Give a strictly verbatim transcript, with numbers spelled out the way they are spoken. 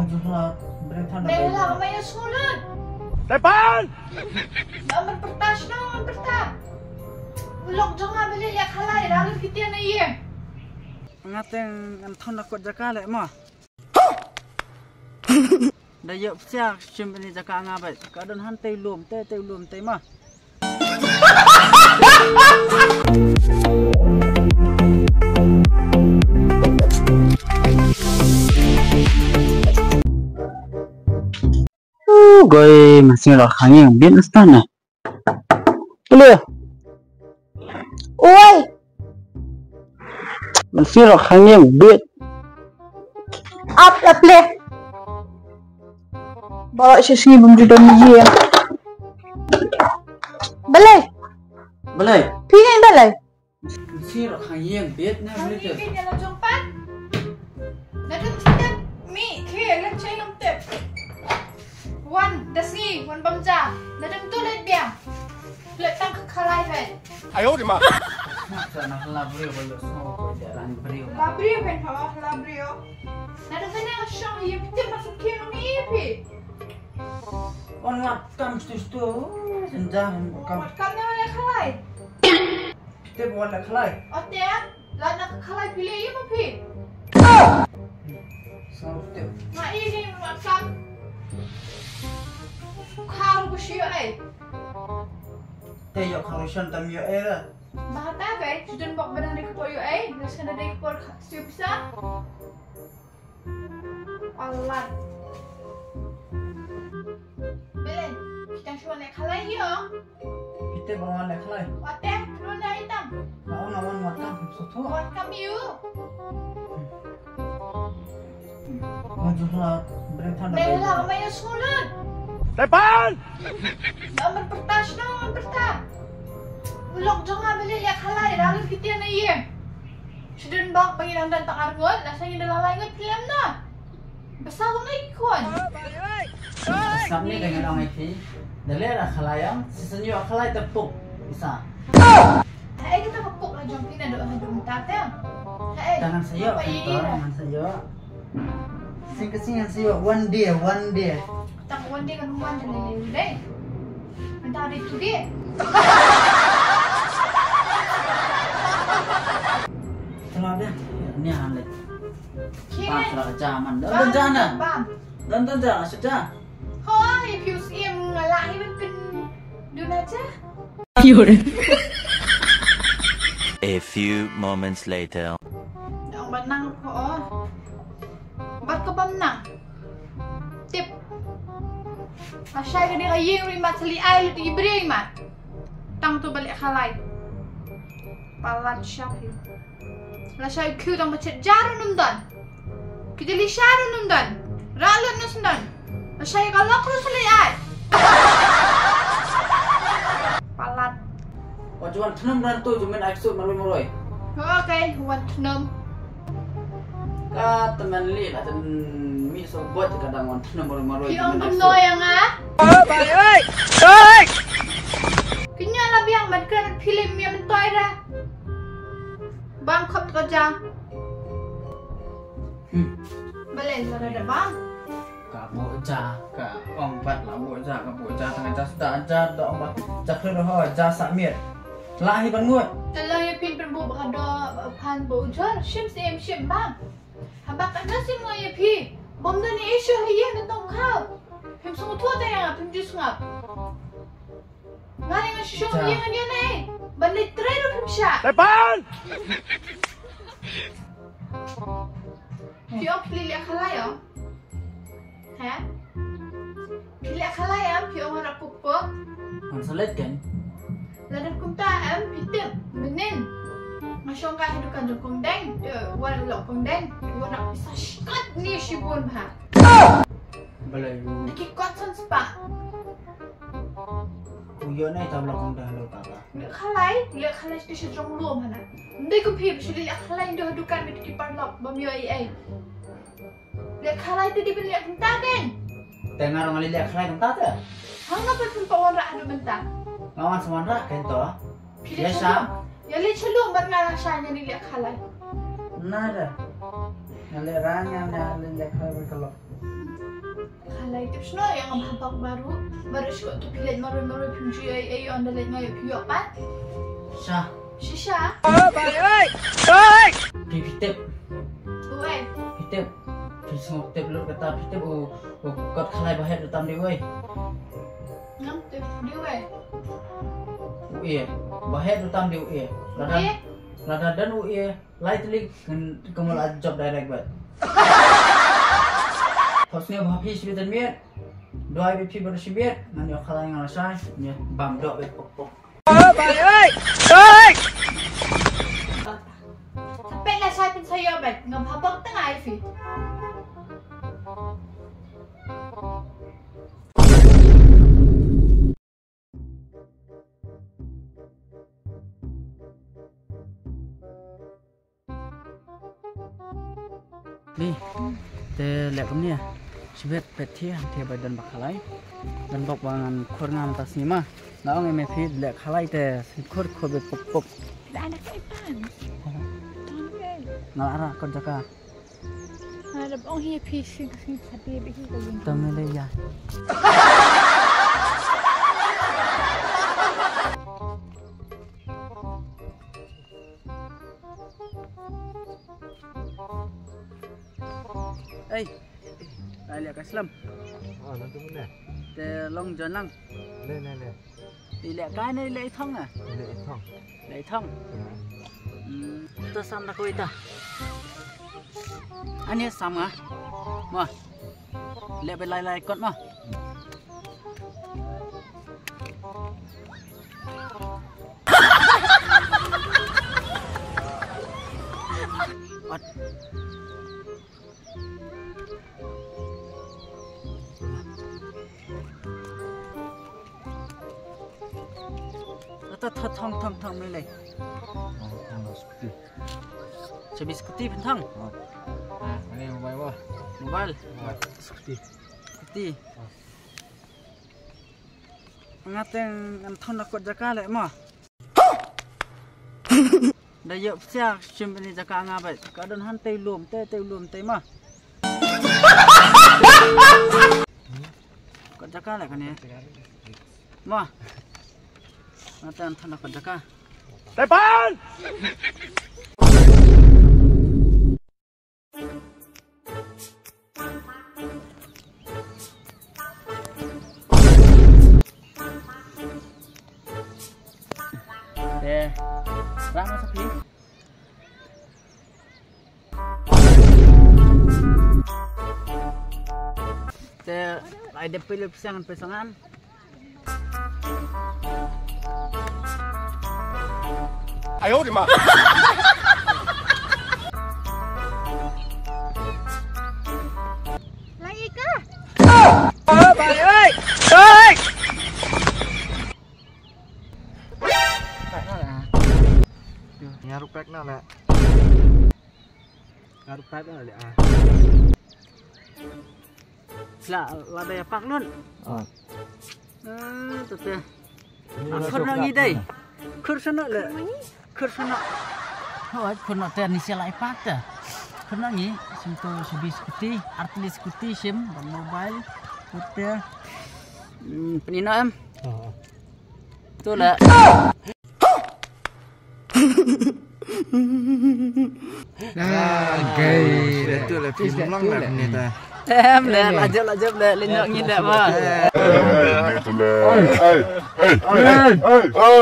Dei la ma ïa sngewlut. Tepan! Ba man pyrta shno man pyrta. U lok jong nga ba leh ïa khalai la lut kitian na ïing. Nga teng ngan thon da kot jaka leh ma. Da ïoh psiak shim bini jaka nga bait. Ka don han tei lum tei tei lum tei ma. Goi masih lah kanyang biar nastana. Boleh. Oi. Masih lah kanyang biar. Ap la pleh. Bawa shisngi bum di dom ye. Balai. Balai. Phi ngai balai. Sir khang yeng bet na. Khang yeng bet na la jong pat. Na dum step mi khe lem chai lem tep. Wan da sngi wan bam ja. Na dum tu let biang. Let tang ka khalai vet. Ayo di ma. Sa na la brio ba lo so ko de ran brio. La brio ven ha la brio. Na dum na shong yem tep masuk khe mi phi. On wat kam stu stu senja kam. Wat kam na le khalai. Tip wat le khalai. Ote la na khalai pile ye ma phi. Sa tip. Ma ini wat kam. Khar bu shi ai. Te yo khar shan tam yo ai la. Ba ta be chudun bok badan de ko yo ai. Na sana de ko siu bisa. Alat. Belen, kita shuwa ne khalai yo. Kita bawa ne khalai. Wate, lu na itam. Bawa na wan makan, soto. Wat kami yu. Maju lah, berita. Bela, ma ïa sngewlut. Tepan! Ba man pyrta shno man pyrta. U lok jong nga ba leh ïa khalai la lut kitian na ïing. Shadun bak ba ngi dang don tang ar ngut, la sa ngi da la lai ngut phi lem na. Ba sa ba ngai khun. Sap ni da ngi dang ai phi. Da leh la khalai am, si sen ïoh khalai te puk. Isa. Hai kita ka puk la jong phi na do ha dum ta te. Hai. Tangan sa ïoh, tangan sa ïoh. Sing ka sing sa ïoh, one day, one day. Tang one day kan one day lei lei. Mentang ada itu dia. Telah dah. Ni han leh. Kira. Pas lah jaman. Dah dah jaman. Bam. Dah dah jaman sudah. Hoi, pius im ngalah ni pun dun aja. A few moments later. Dang ba nang ko. Bat ka bam nang. Tip. Ashai ka dia ka ying ri mat seli ai lu ti bri mat. Tang tu balik khalai. Palat shap yu. La shai khu tang ba chet jar num dan. Ki jeli shar num dan. Ra lut nus dan. La shai ka lok ru seli ai. Palat. Wa juan tnum ran tu jumen ai su maroi maroi. Okay, wan tnum. Ka temen li la ten mi so bot ka dang wan tnum maroi maroi. Ki ong kum no yang ah. Kinya la biang man kren film ya mentoi dah. Bang khop ko ja. Hmm. Balen la da bang. Ka bo ja ka ong bat la bo ja ka bo ja tang ja suda ja da ong bat ja khlur ho ja sa mir. La hi ban ngut. Tala ya pin pen bo ka do phan bo jar shim sim shim bang. Haba ka na sim ngo ya phi. Bom da ni issue hi ya na tong khau. Phim sung tu ta ya phim ju sngap. Nga ni nga shu shu ye nga ni ne. Ban ni trai ru phim sha. Tepan. Phi ong phi leh khalai ong. Ha? Phi leh khalai ong phi ong ra puk puk. Ngan salet kan. Ladan kumta em phi tip benin. Nga shong ka ha dukan jong kong deng. Wan lok kong deng. Wan nak pisa shkat ni shibun ha. Balai. Naki kot san spa. Uyo nai tabla kong dah lo papa. Leh khalai, leh khalai sha jong lum hana. Ndai kum phi bisu leh khalai ndo dukan mit ki parlok bam yo ai ai. Leh khalai te di ben leh kumta ben. Te nga rong leh khalai kumta te. Hang na pen pa wan ra adu benta. Nga wan sa wan ra kan to. Phi leh sha. Ya leh chalum ban nga ra sha nya ni leh khalai. Nada. Nga leh ra nya nya leh khalai ber kelok. Lai tip shano ïa nga, bha bak baroh. Baroh shu tu phi leit marwei marwei, phim ju ïoh ei ei, ynda leit nga ïoh phi ïoh pat. Sha. Shisha. Phi, phi tip. Uei. Phi tip. Phi sngewtip lut kata, phi tip u, u kot khalai ba het ruh tam de uei. Ngam tip de uei. U ïa. Ba het ruh tam de u ïa. Lada, uei, lada don u ïa. Lai tylli kan kumno la jop direct bad. Thok sniew ba phi shibit miet. Duwai ba phi ba shibit. Ngan ïoh khalai ngan shai. Ïa bam dok bad pok pok. Oi bai oi. Oi. Sa pet la shai pynshai ïoh bad. Ngam ha bok tang ai phi. Ni, te leh kumne. Shibit pet thia, thia ba don ba khalai. Don bok ba ngan khur nga mynta sngi ma. Nga ong ïa me phi leh khalai te khur khur bit pup pup. Dah nak ipan. Nga ara kot jaka. Nga dap ong hi phi sing sing sati bit hi ka ling. Tang le ya. Ei, ai leh ka slem. Ah, nanti mana? Te long jon lang. Le, le, le. I leh kai ne i leh i thong ah? I leh i thong. Leh i thong. Hmm. To sam da ko ita. Ani sam ah. Mo. Leh ba lai lai kot mo. Wat. Ata tha thong thong thong me lei. Thong thong scooty. Chabi scooty phin thong. Ah, ani mobile mo. Mobile. Ah, scooty. Scooty. Ah. Nga teng ngan thong na kot jaka leh mo. Da ïoh psiak shim bini jaka nga bad. Ka don han tei lum, tei, tei lum, tei ma. Kot jaka leh kane. Ma. Nga tei an thana kot jaka. Tepan! Te, rah ma sa phi. Te, ai dep pil pisa ngan pisa ngan. Ayo di ma. Lagi ka? Oh, bye, oi. Oi. Nga ruh pek na leh. Nga ruh pek na leh ah. La, la da ïa pak lut. Ah. Eh, tu te. Khur na ngi dei. Khur sano le. Khur sano. Hoi, khur na te ni sela i pak te. Khur na ngi, sim to sabi scooty, artli scooty sim, ban mobile, khur te. Hmm, pynino em. Ah. Tu la. Gai. Tu la film long la ni ta. Em le, la jop, la jop le, le nyok ngi da ba. Ai, ai, ai, ai, ai.